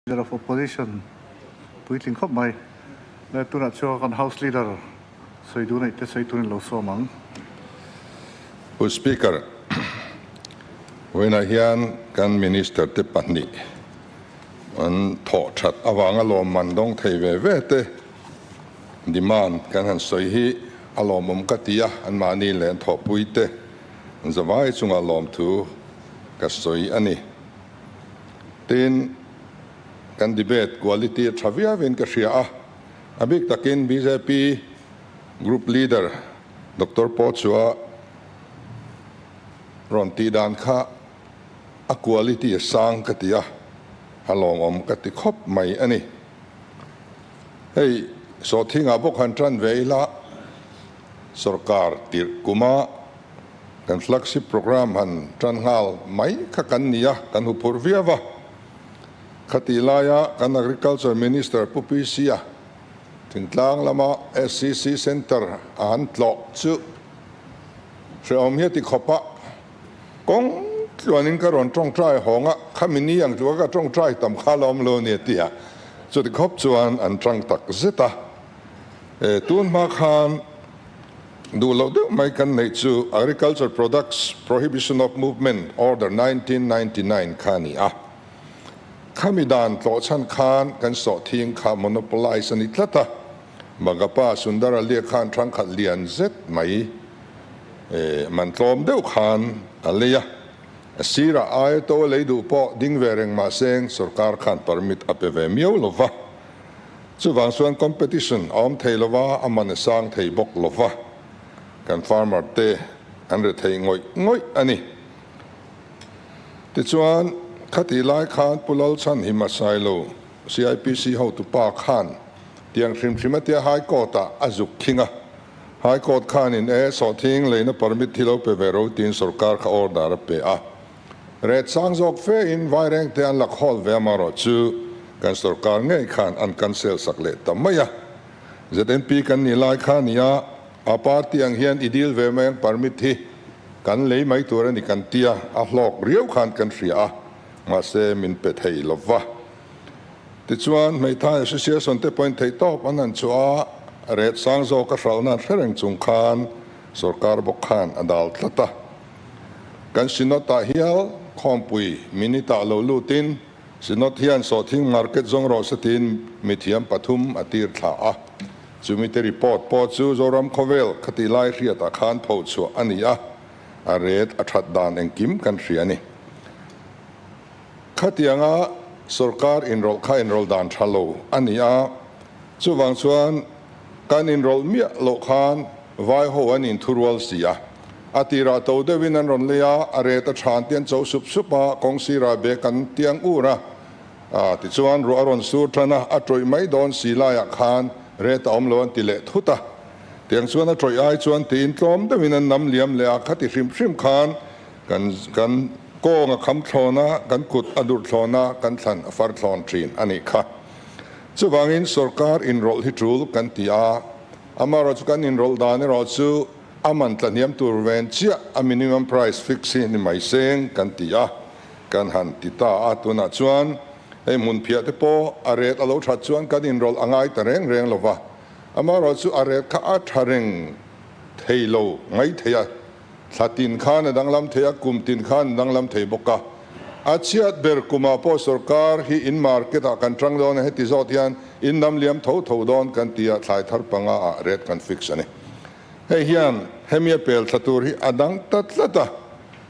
Leader of Opposition puitling khawp mai. Le tunah chuan kan House Leader sawi duh neih te sawi turin lo sawm ang. Pu Speaker, vawiinah hian kan Minister te pahnih an thawh that avanga lawmman dawng thei ve ve te demand kan han sawi hi a lawmawm ka ti a, anmahni leh an thawhpui te zavai chunga lawmthu ka sawi a ni. Tin, kan debate quality a tha viauin ka hria a, a bik takin bjp Group Leader Doctor Pawchua rawn tih dan kha a quality a sang ka ti a, a lawmawm ka ti khawp mai a ni. Hei sawhthingah bawk han tan ve ila, sorkar tirh kuma Kan flagship programme han tan nghal mai kha kan ni a, kan huphurh viau a. Khatih laia kan Agriculture Minister Pu PC-a thingtlang lama SCC Centre a han tlawh chu hrehawm hi a ti khawp a, kawng tluanin ka rawn tawngtai hawng a, khami ni ang tluk a ka tawngtai tam kha la awm lo a ni a ti a, chuti khawp chuan an tang tak zet a. Tun hma khan Duh loh deuh mai kan neih chu Agriculture Products Prohibition of Movement Order 1999 kha a ni a. Khami dan tlawh chhan khan kan sawhthing kha monopolize a ni tlat a. Magapa Sundaralia khan thangkhat lian zet mai man tlawm deuh khan a lei a. A sirah aia to a lei duh pawh ding ve reng mahseng sorkar khan permit a pe ve miau lo va. Chuvang chuan competition a awm thei lova, a man a sang thei bawk lova, kan farmer te an re thei ngawih ngawih a ni. Tichuan, khatih lai khan Pu Lalchhan hi Masailo CIPC hotupa khan tiang hrim hrim a tia High Court ah a zuk khing a, High Court khanin e sawhthing leina permit hi lo pe ve ro tiin sorkar kha order a pe a. Ret sang zawk fe in Vaireng te an la khawl ve amarawh chu kan sorkar ngei khan an cancel sak leh ta mai a. ZNP kan nih lai kha nia a party ang hian i deal ve mai ang permit hi kan lei mai tur a ni kan tia a hlawk riau khan kan hria a mahse min pe thei lova. Tichuan hmeithai association te pawhin theihtawp an han chhuah a, ret sang zawk a hralhna an hre reng chung khan sorkar bawk khan a dal tlat a. Kan Synod-ah hial khawmpui minute-ah lo lutin Synod hian sawhthing market zawng rawh se tiin mithiam pathum a tir thla a. Chumite report pawh chu Zoram khawvel khati lai hriatah khan pho chhuah a ni a, a ret a that dan engkim kan hria a ni. Khatianga sorkar inrawlh kha inrawlh dan tha lo a ni a, chuvang chuan kan inrawlh miah loh khan vai ho an inthurual si a. A tirah to deuhin an rawn lei a, a ret a than te an cho sup sup a, kawng sirah bek an tiang ur a. Tichuan ruah a rawn sur tan a, a tawih mai dawn si laiah khan ret a awm lo an ti leh thut a. Tiang chuan a tawih ai chuan tiin tlawm deuhin an nam liam leh a, khati hrim hrim khan kan kan kawng a kham thlawn a, kan kut a dur thlawn a, kan thlan a far thlawn thin a nih kha. Chuvangin sorkar inrawlh hi tul kan ti a, amaherawhchu chu kan inrawlh dan erawh chu A man tlahniam tur ven chiah a minimum price fix hi ni mai seng kan ti a, kan han ti ta a, tunah chuan hei hmun phiah te pawh a ret a lo that chuan kan inrawlh a ngai ta reng reng lo va, amaherawh chu a ret kha a tha reng thei lo mai thei a, thla tin khan a danglam thei a, kum tin khan a danglam thei bawk a, a chhiat ber kumah pawh sorkar hi in market ah kan tang dawn a, heti zawt hian in nam liam tho tho dawn kan ti a, thlai thar panga ah ret kan fix a ni. Hei hian hemi a pel thla tur hi a dang ta tlat a,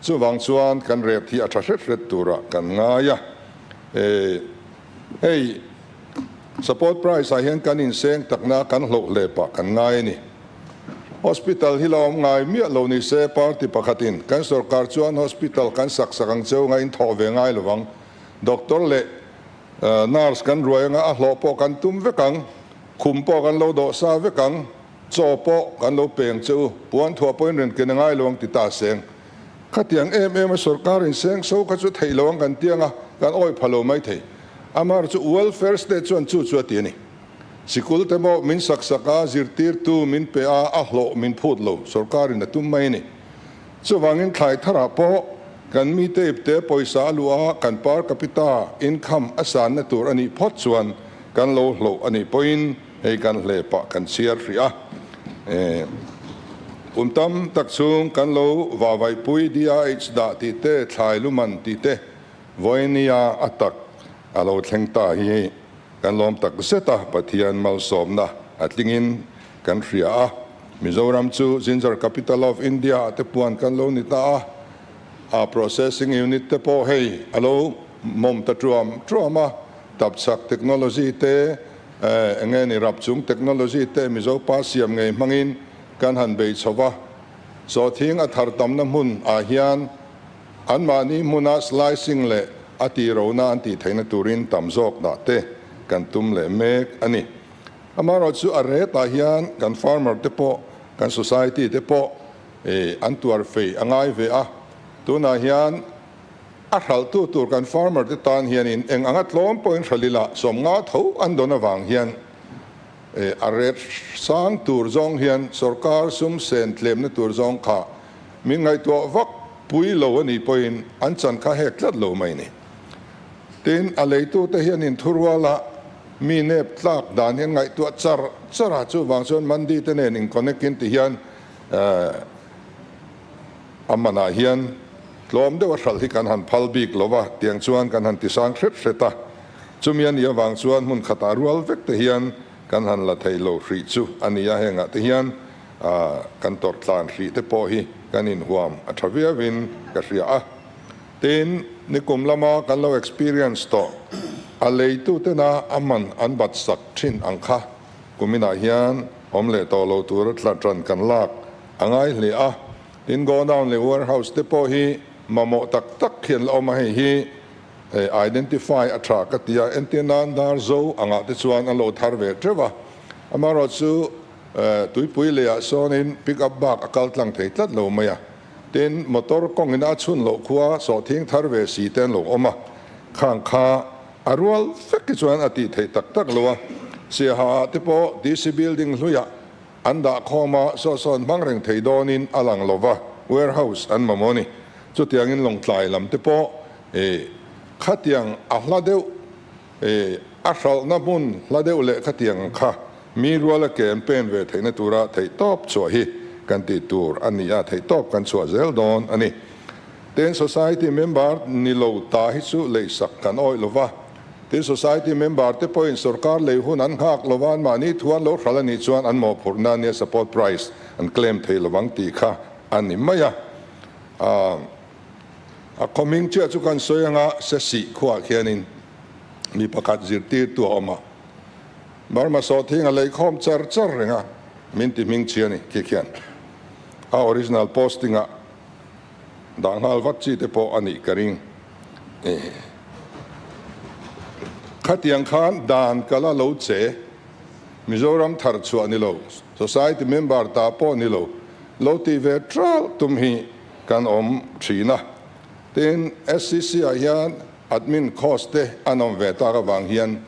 chuvang chuan kan rep hi a tha hret hret turah kan ngai a. Hei support price ah hian kan inseng takna kan hloh hle pah kan ngai a ni. Hospital hi la awm ngai miah lo ni se party pakhatin kan sorkar chuan hospital kan sak sak ang cheu nga in thawh ve ngai lovang. Doctor leh nurse kan ruai anga a hlawh pawh kan tum vek ang, khum pawh kan lo dawh sa vek ang. Chaw pawh kan lo peng che u, puan thuah pawhin ren ken a ngai lo ang ti ta seng. Khatiang em em a sorkar in seng so kha chu theih lo ang kan tiang a, kan awih pha lo mai thei. Amar chu welfare state chuan chu chu a ti a ni. Sikul te maw min sak sak a, zirtirtu min pe a, a hlawh min phut lo, sorkar in a tum mai a ni. Chuvangin thlai tharah pawh Kan mite ipte pawisa a luh a, kan per capita income a sanna tur a nih phawt chuan kan lo hloh a nih pawhin hei kan hle pah kan chhiar hrih a. Kum tam tak chhung kan lo vavaihpui DIH dah tih te, thlai luman tih te vawinia a tak a lo thleng ta hi kan lawm tak zet a, Pathian malsawmna a tlingin kan hria a. Mizoram chu Ginger Capital of India ah te puan kan lo ni ta a, a processing unit te pawh hei a lo mawm ta tuam tuam a, tapchhak technology te, eng nge ni rap chung technology te Mizo pa siam ngei hmangin kan han bei chho va, sawhthing a thar tamna hmun ah hian anmahni hmuna slicing leh a tihrohna an tih theihna turin tam zawk dah te kan tum leh mek a ni. Amaherawh chu a ret ah hian kan farmer te pawh, kan society te pawh an tuar fei a ngai ve a. Tunah hian a hralhtu tur kan farmer te tan hianin eng anga tlawm pawhin hralh ila sawmnga tho an dawn avang hian a ret sang tur zawng hian sorkar sum sen tlemna tur zawng kha min ngaihtuah vak pui lo a nih pawhin an chan kha hek tlat lo mai ni. Tin, a leitute hianin thuruala Mi nep tlak dan hian ngaihtuah char char a, chuvang chuan Mandi te nen in connect in ti hian a manah hian tlawm deuh a hralh hi kan han phal bik lo va, tiang chuan kan han tisang hret hret a, chumi a nih avang chuan hmun khatah rual vek te hian kan han la thei lo hrih chu a ni a, hengah te hian kan tawrh tlan hrih te pawh hi kan inhuam a tha viauin ka hria a. Tin, nikum lama kan lo experience tawh, a leitutena a man an bat sak thin ang kha kuminah hian awm leh tawh lo tura tla tan kan lak a ngai hle a. Tin, godown leh warehouse te pawh hi mamawh tak tak hian la awm a, hei hi identify a tha ka ti a, entir nan dar zo angah te chuan an lo thar ve teuh a, amaherawhchu tuipui leiah sawnin pick up bak a kal tlang thei tlat lo mai a. Tin, motor kawngin a chhun loh khua sawhthing thar ve si te an lo awm a, khang kha a rual vek hi chuan a tih theih tak tak lo a. Siaha ah te pawh DC building hluiah an dah khawm a, saw sawn hmang reng thei dawnin a lang lo va, warehouse an mamawh a ni. Chutiangin Lawngtlai lam te pawh khatiang a hla deuh a hralhna hmun hla deuh leh khatiang kha Mi ruala ke an pen ve theihna tura theihtawp chhuah hi kan tih tur a ni a, theihtawp kan chhuah zel dawn a ni. Tin, Society member ni lo ta hi chu leisak kan awih lo va, tin Society member te pawhin sorkar lei hun an nghak lo va, anmahni thu an lo hralh a nih chuan an mawhphurhna nia support price an claim thei lovang tih kha a ni mai a. A khawming chiah chu kan sawi anga Sesih khuaah khianin mi pakhat zirtirtu a awm a. Burma sawhthing a leikhawm char char reng a, min ti hming chhi a ni khi khian a original posting ah dah nghal vat chi te pawh a nih ka ring. Khatiang khan dan ka la lo che, Mizoram thar chhuah ni lo, society member ta pawh ni lo, lo tih ve tral tum hi kan awm thin a. Tin, SCC ah hian admin cost te an awm ve tak avang hian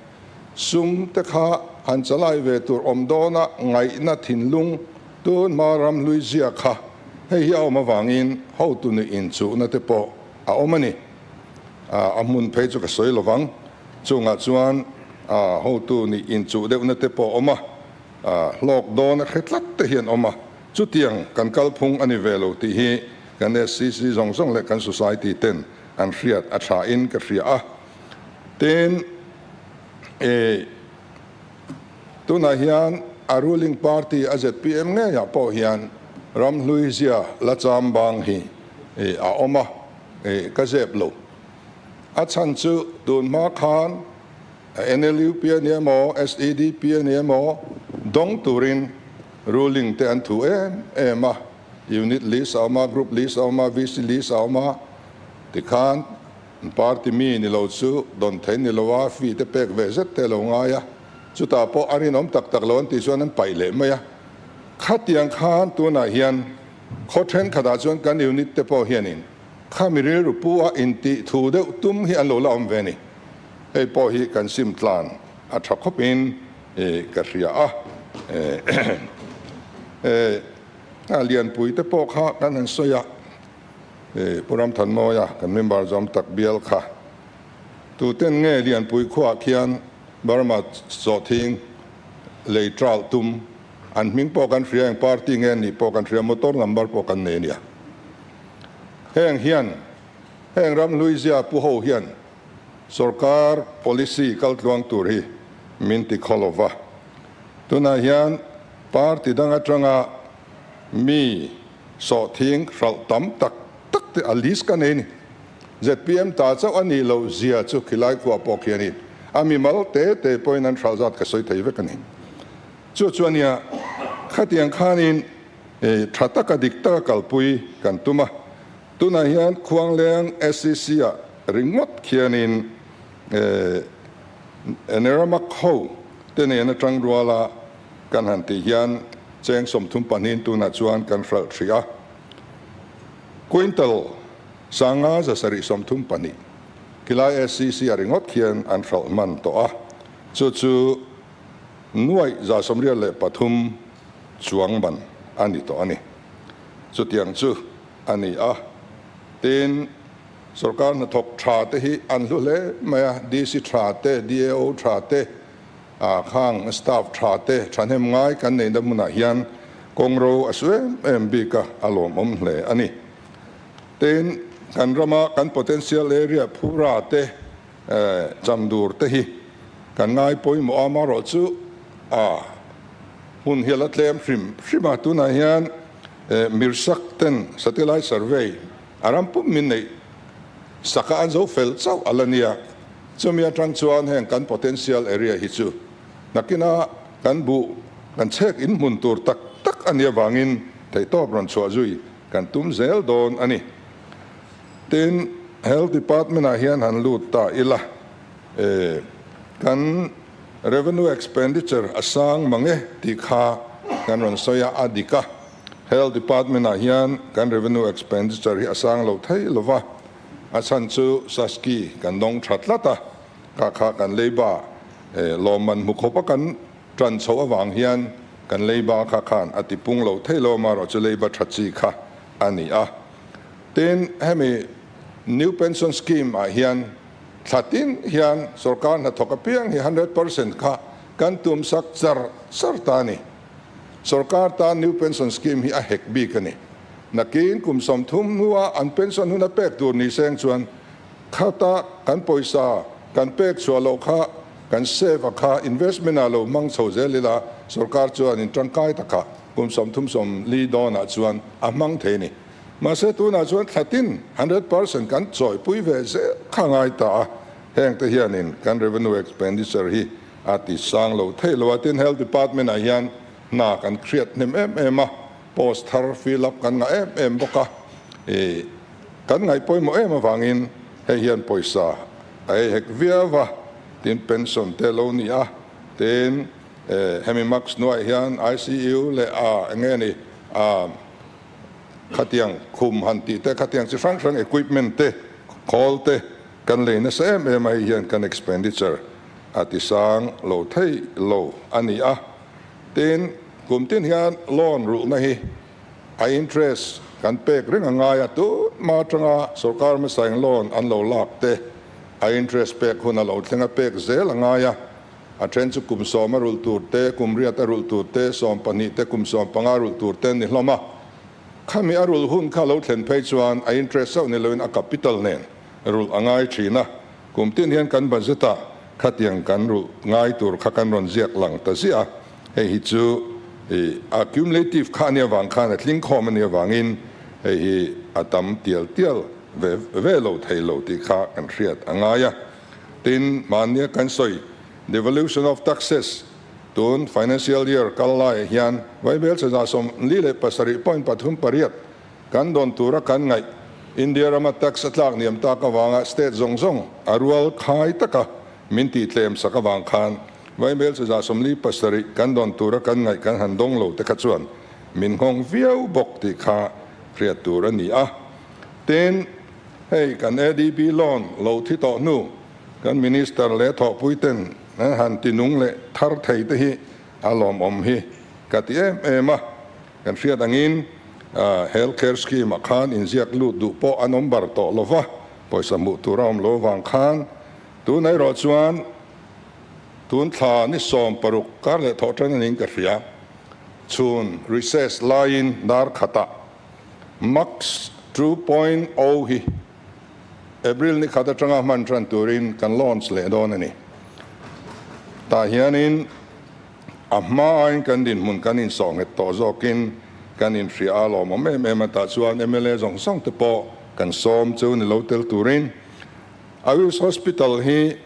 Sum te kha han chalai ve tur awm dawna ngaihna thinlung tun hma ram hlui zia kha hei hi a awm avangin hotu nih inchuhna te pawh a awm a ni. A hmun phei chu ka sawi lovang. Chungah chuan hotu nih inchuh deuhna te pawh a awm a, hlawk dawna hre tlat te hian awm a. Chutiang kan kalphung a ni ve lo tih hi kan SCC zawng zawng leh kan society ten an hriat a tha in ka hria a. Tin, e, tunah hian a ruling party a zpm ngeiah pawh hian ramhlui zia la cham bang hi e, a awm a, e, ka zep lo. A chhan chu tun hma khan NLUP a ni emaw, SEDP a ni emaw dawng turin ruling te an thu em em a, unit list a awm a, group list a awm a, VC list a awm a, tikhan Party mi ni lo chu dawn thei ni lo a, fee te pek ve zet te lo ngai a, chutah pawh a rinawm tak tak lo an tih chuan an paih leh mai a. Khatiang khan tunah hian khaw thenkhatah chuan kan unit te pawh hianin kha mi rilru pu a intih thu deuh tum hi an lo la awm ve ni. Hei pawh hi kan sim tlan a tha khawpin ka hria a. Lianpui te pawh kha kan han sawi a. Pu Ramthanmawia kan member zawm tak bial kha tuten nge Lianpui khuaah khian Burma sawhthing lei ṭalh tum an hming pawh kan hria, eng party nge an nih pawh kan hria, motor number pawh kan nei a nia. Heng hian heng ramhlui zia pu ho hian sorkar policy kaltluang tur hi min ti khaw lo va. Tunah hian party dang atanga mi sawhthing hralh tam tak tak te a list ka nei a ni. Zpm ta chauh a nih loh zia chu khilai khuah pawh khi a ni. A mimal te te pawhin an hralh zat ka sawi thei vek a ni. Chu chu a nia, khatiang khanin tha taka dik taka kalpui kan tum a. Tunah hian Khuangleng SCC ah ringawt khianin Neramak ho te nen atang ruala kan han tih hian cheng 32in tunah chuan kan hralh hrih a. Quintal 5 732 khilai SCC ah ringawt khian an hralh hman tawh a. Chu chu nuaih 183 chuang man a ni tawh a ni. Chutiang chu a ni a. Tin, sorkar hnathawk tha te hi an hlu hle mai a, DC tha te, DAO tha te, khang staff tha te thahnem ngai kan neihna hmunah hian kawngro a su em em bik a, a lawmawm hle a ni. Tin, kan rama kan potential area phura te, chamdur te hi kan ngai pawimawh a, amaherawh chu a hmun hi a la tlem hrim hrim a, tunah hian Mirsak ten satellite survey a ram pum min neih sak a, an zo fel chauh a la nia. Chumi atang chuan heng kan potential area hi chu nakina kan buh kan chhek in hmun tur tak tak a nih avangin theihtawp rawn chhuah zui kan tum zel dawn a ni. Tin, Health Department ah hian han lut ta ila, kan Revenue expenditure a sang mang e tih kha kan rawn sawi a, a dik a. Health Department ah hian kan revenue expenditure hi a sang lo thei lo va, a chhan chu Saski kan dawng tha tlat a, kha kha kan leiba lawmman hmu khawpa kan tan chhoh avang hian kan leiba kha khan a tipung lo thei lo, amaherawhchu leiba tha chi kha a ni a. Tin, hemi New Pension Scheme ah hian Thla tin hian sorkar hnathawk apiang hi 100% kha kan tum sak char char ta a ni. Sorkar tan New Pension Scheme hi a hek bik a ni. Nakin kum 30 hnua an pension hun a pek tur ni seng chuan khata kan pawisa kan pek chhuah loh kha kan save a kha investment ah lo hmang chho zel ila sorkar chuan in tangkai taka kum 30 40 dawnah chuan a hmang thei a ni. Mahse tunah chuan thlatin 100% kan chawipui ve zel kha ngai ta a, heng te hianin kan revenue expenditure hi a ti sang lo thei lo a, tin Health Department ah hian hna kan hriat hnem em em a, post thar fill up kan ngah em em bawk a, ih kan ngaih pawimawh em avangin hei hian pawisa a ei hek viau a, tin pension te lo ni a, tin hemi max hnuaiah hian ICU leh a enge ni a. Khatiang khum han tih te, khatiang chi hrang hrang equipment te, khawl te kan lei nasa em em a, hei hian kan expenditure a ti sang lo thei lo a ni a. Tin, kum tin hian loan rulhna hi a interest kan pek reng a ngai a, tun hma atanga sorkar hmasa eng loan an lo lak te a interest pek hun a lo thleng a pek zel a ngai a. A then chu kum 10 a rulh tur te, kum 8 a rulh tur te, 12 te, kum 15 rulh tur te an ni hlawm a. Khami a rulh hun kha lo thlen phei chuan a interest chauh ni loin a capital nen rulh a ngai thin a. Kum tin hian kan budget ah khatiang kan rulh ngai tur kha kan rawn ziak lang ta ziah a. Hei hi chu accumulative kha a nih avang khan a tling khawm a nih avangin hei hi a tam tial tial ve ve lo thei lo tih kha kan hriat a ngai a. Tin, mahnia kan sawi devolution of taxes tun financial year kal laiah hian vaibel chaza 47.38 kan dawn tura kan ngaih India rama tax a tlak niam tak avanga state zawng zawng a rual khai taka min tih tlem sak avang khan vaibel chaza 47 kan dawn tura kan ngaih kan han dawng lo te kha chuan min nghawng viau bawk tih kha hriat tur a ni a. Tin, hei kan ADB loan lo thi tawh hnu kan Minister leh thawhpui ten an han ti nung leh thar thei te hi a lawmawm hi ka ti em em a. Kan hriat angin Health Care Scheme ah khan inziak lut duh pawh an awm bar tawh lova, pawisa hmuh tur a awm lo avang khan tunah erawh chuan tun thla ni 16 kar leh thawh tan anin ka hria. Chhun recess laiin dar khatah Max 2.0 hi April ni khat atanga hman tan turin kan launch leh dawn a ni. Tah hianin a hmain kan dinhmun kan insawh nghet tawh zawkin kan inhria a lawmawm em em a, tah chuan mla zawng zawng te pawh kan sawm chu ni lo tel turin. Ayush Hospital hi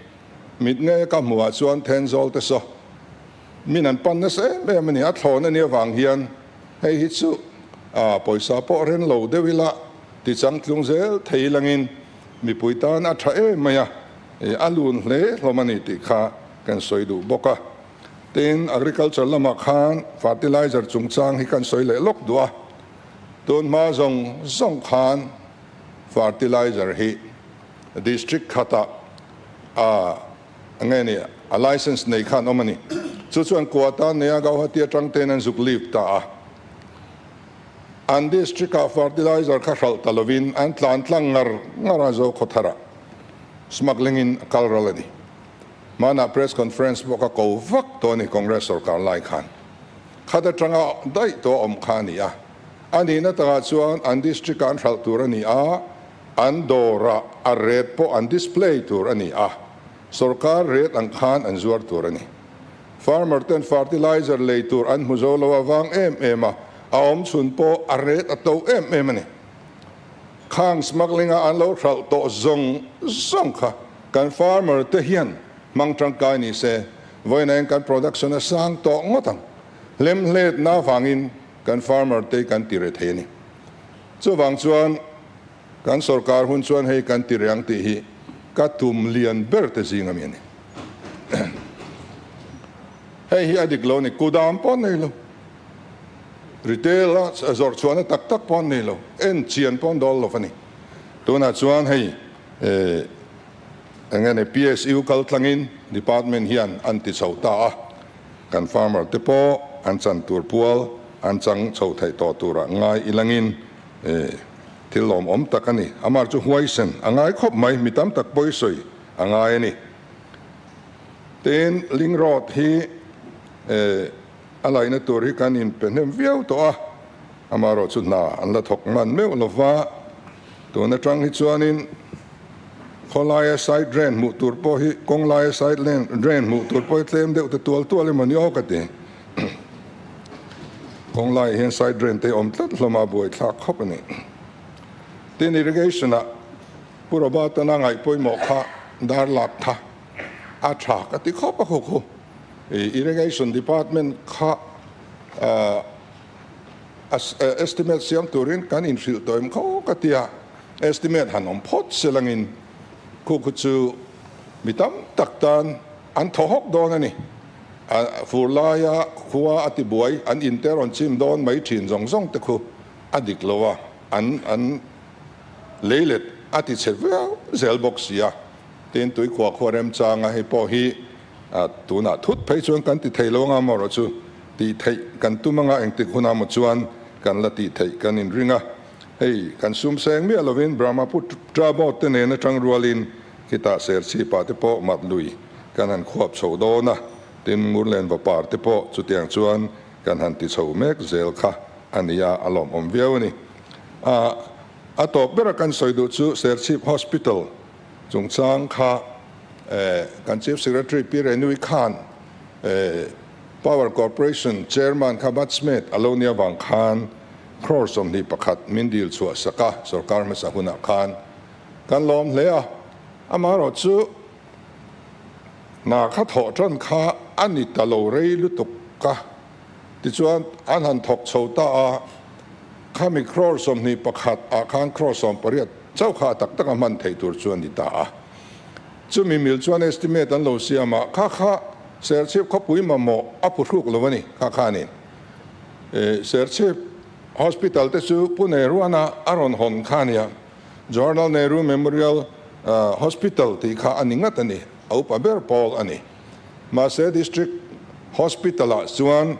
mit nge ka hmuhah chuan Thenzawl te saw min an pan nasa em em a ni, a thlawn a nih avang hian hei hi chu pawisa pawh ren lo deuh ila tichangtlung zel thei langin mipui tan a tha em mai a, a lun hle hlawm a ni tih kha kan sawi duh bawk a. Tin, agriculture lamah khan fertilizer chungchang hi kan sawi leh lawk duh a, tun hma zawng zawng khan fertilizer hi district khatah a nge ni a license nei khan awm a ni. Chu chuan quota neia Gauhati atang ten an zuk leave ta a. An district ah fertilizer kha hralh ta lovin an tlan tlang ngar ngar a Zokhawthar ah smuggling in a kal ral a ni. Hmanah press conference pawh ka ko vak tawh a ni Congress sorkar lai khan. Khat atanga daih tawh a awm kha a ni a. A nihna takah chuan an district ah an hralh tur a ni a, an dawrah a rate pawh an display tur a ni a, sorkar rate ang khan an zuar tur a ni. Farmer ten fertilizer lei tur an hmu zo lo avang em em a, a awm chhun pawh a rate a to em em a ni. Khang smuggling a an lo hralh tawh zawng zawng kha kan farmer te hian hmang tangkai ni se, vawiin kan production a sang tawh ngawt ang. Hlemhletna avangin kan farmer te kan ti re thei a ni. Chuvang chuan kan sorkar hun chuan hei kan ti reng tih hi ka tum lian ber te zing ami a ni. Hei hi a dik lo a ni, kudam pawh an nei lo, retail a zawrh chhuahna tak tak pawh an nei lo, en chian pawh an dawl lo a ni. Tunah chuan hei eng nge ni PSU kal tlangin department hian an ti chho ta a, kan farmer te pawh an chan tur pual an chang chho theih tawh turah ngai ilangin thil lawmawm tak a ni. Amar chu huaisen a ngai khawp mai, mi tam tak pawisawi a ngai a ni. Tin, Ling Road hi a laihna tur hi kan inpe hnem viau tawh a, amaherawh chu hna an la thawk hman meuh lova, tun atang hi chuanin khawlaia side drain hmuh tur pawh hi, kawng laia side drain hmuh tur pawh hi tlem deuh te tual tual emaw ni aw ka ti. Kawng laiah hian side drain te awm tlat hlawm a, buaithlak khawp a ni. Tin, irrigation ah Pu Robert-an a ngaih pawimawh kha dar lak kha a tha ka ti khawp a khukhu. Irrigation department kha estimate siam turin kan inhrilh tawh em kho ka ti a, estimate han awm phawt se langin khukhu chu mi tam tak tan an thaw hawk dawn a ni. Fur laia khua a tibuai an inte rawn chim dawn mai thin zawng zawng te khu a dik lo a, an an Leilet a ti chhe viau zel bawk si a, tin tuikhuah khua remchanga hei pawh hi tunah thut phei chuan kan ti thei lo anga maw chu tih theih kan tum anga engtik hunah maw chuan kan la tih theih kan inring a, hei kan sum seng miah lovin Brahmaputra boat te nen atang rualin khitah Serchhip-ah te pawh mat lui kan han khuap chho dawn a, tin Ngurlen Vapar te pawh chutiang chuan kan han ti chho mek zel kha a nia a lawmawm viau a ni. A a tawp bera kan sawi duh chu Serchhip Hospital chungchang kha kan Chief Secretary Pi Renui khan Power Corporation Chairman kha batchmate a lo nia vang khan crore 21 min dil chhuah sak a sorkar hmasa hunah khan kan lawm hle a, amaherawh chu hna kha thawh tan kha a ni ta lo rei lutuk ka. Tichuan, an han thawk chho ta a, khami crore 21 ah khan crore 80 chauh kha a tak tak a hman theih tur chu a ni ta a. Chumi mil chuan estimate an lo siam a, kha kha Serchhip khawpui mamawh a phuhruk lo a ni, kha kha a ni. Serchhip Hospital te chu Pu Nehruana a rawn hawn kha a nia, Jawaharlal Nehru Memorial Hospital tih kha a ni ngat a ni, a upa ber pawl a ni. Mahse District Hospital ah chuan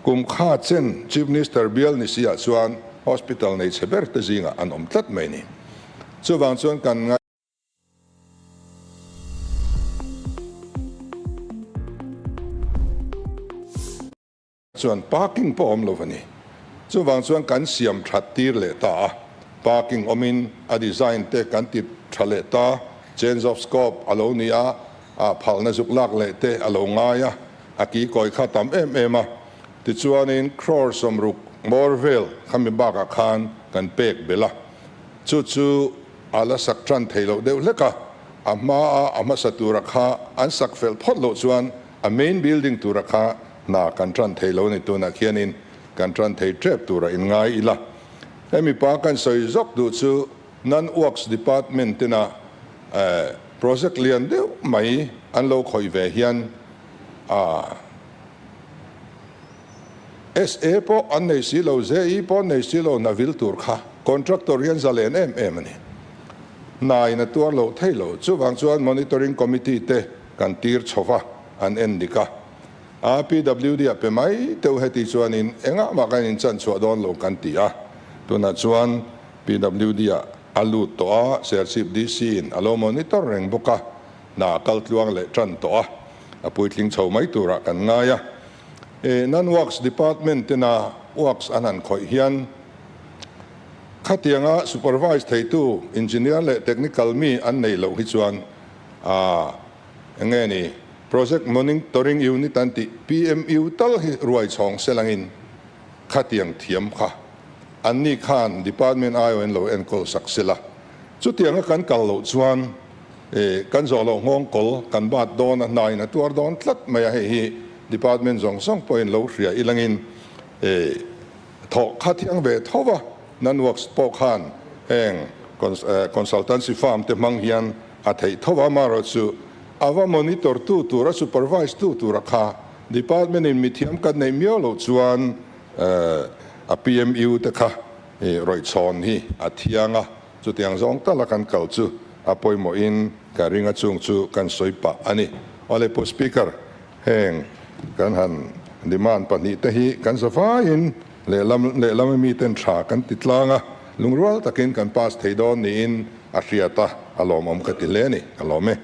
kum kha chen Chief Minister bial ni si ah chuan. hospital nei chhe ber te zingah an awm tlat mai ni. Chuvang chuan kan ngai. Chuan parking pawh awm lo a ni. Chuvang chuan kan siam that tir leh ta a, parking awmin a design te kan ti tha leh ta, change of scope a lo ni a, ah phalna zuk lak leh te a lo ngai a, a ki kawi kha tam em em a. Tichuanin crore 60 bawr vel khami bakah khan kan pek belh a, chu chu a la sak tan thei loh deuh hlek a, a hmaa a hmasa tura kha an sak fel phawt loh chuan a main building tura kha hna kan tan thei lo a ni. Tunah khianin kan tan thei tep tura inngai ila. Hemi pa kan sawi zawk duh chu Non-Works Department tena project lian deuh mai an lo khawih ve hian a SA pawh an nei si lo, JE pawh an nei si lo, hna vil tur kha contractor hian zalen em em a ni. Hna in a tuar loh thei lo. Chuvang chuan Monitoring Committee te kan tir chho va, an en dik a. A PWD ah pe mai teuh heti chuanin engah mah kan inchan chhuah dawn lo kan ti a. Tunah chuan PWD ah a lut tawh a, Serchhip DC in a lo monitor reng bawk a, hna a kal tluang leh tan tawh a, a puitling chho mai turah kan ngai a. E Non-Works Department tena works an han khawih hian khatianga supervise theitu engineer leh technical mi an nei loh hi chuan a enge ni Project Monitoring Unit an tih PMU tal hi ruai chhawng selangin khatiang thiam kha anni khan department aiawhin lo enkawl sak sela. Chutianga kan kal loh chuan E, kan zawh loh nghawng kawl kan bat dawn a, hnain a tuar dawn tlat mai a, hei hi department zawng zawng pawhin lo hria ilangin e, thawh kha thiang ve tho va, Non-Works pawh khan heng consultancy firm te hmang hian a theih tho va, amaherawhchu a va monitor tu tur, a supervise tu tura kha department in mithiam kan neih miau loh chuan a PMU te kha rawihchhawn hi a thiang a. Chutiang zawng tala kan kal chu a pawimawhin ka ring a chung chu kan sawi pah a ni. Awle Pu Speaker, heng kan han demand pahnihte hi kan zavaiin lehlam lehlam ami ten tha kan ti tlang a, lungrual takin kan pass thei dawn niin a hriat a, a lawmawm ka ti hle a ni. Ka lawm e.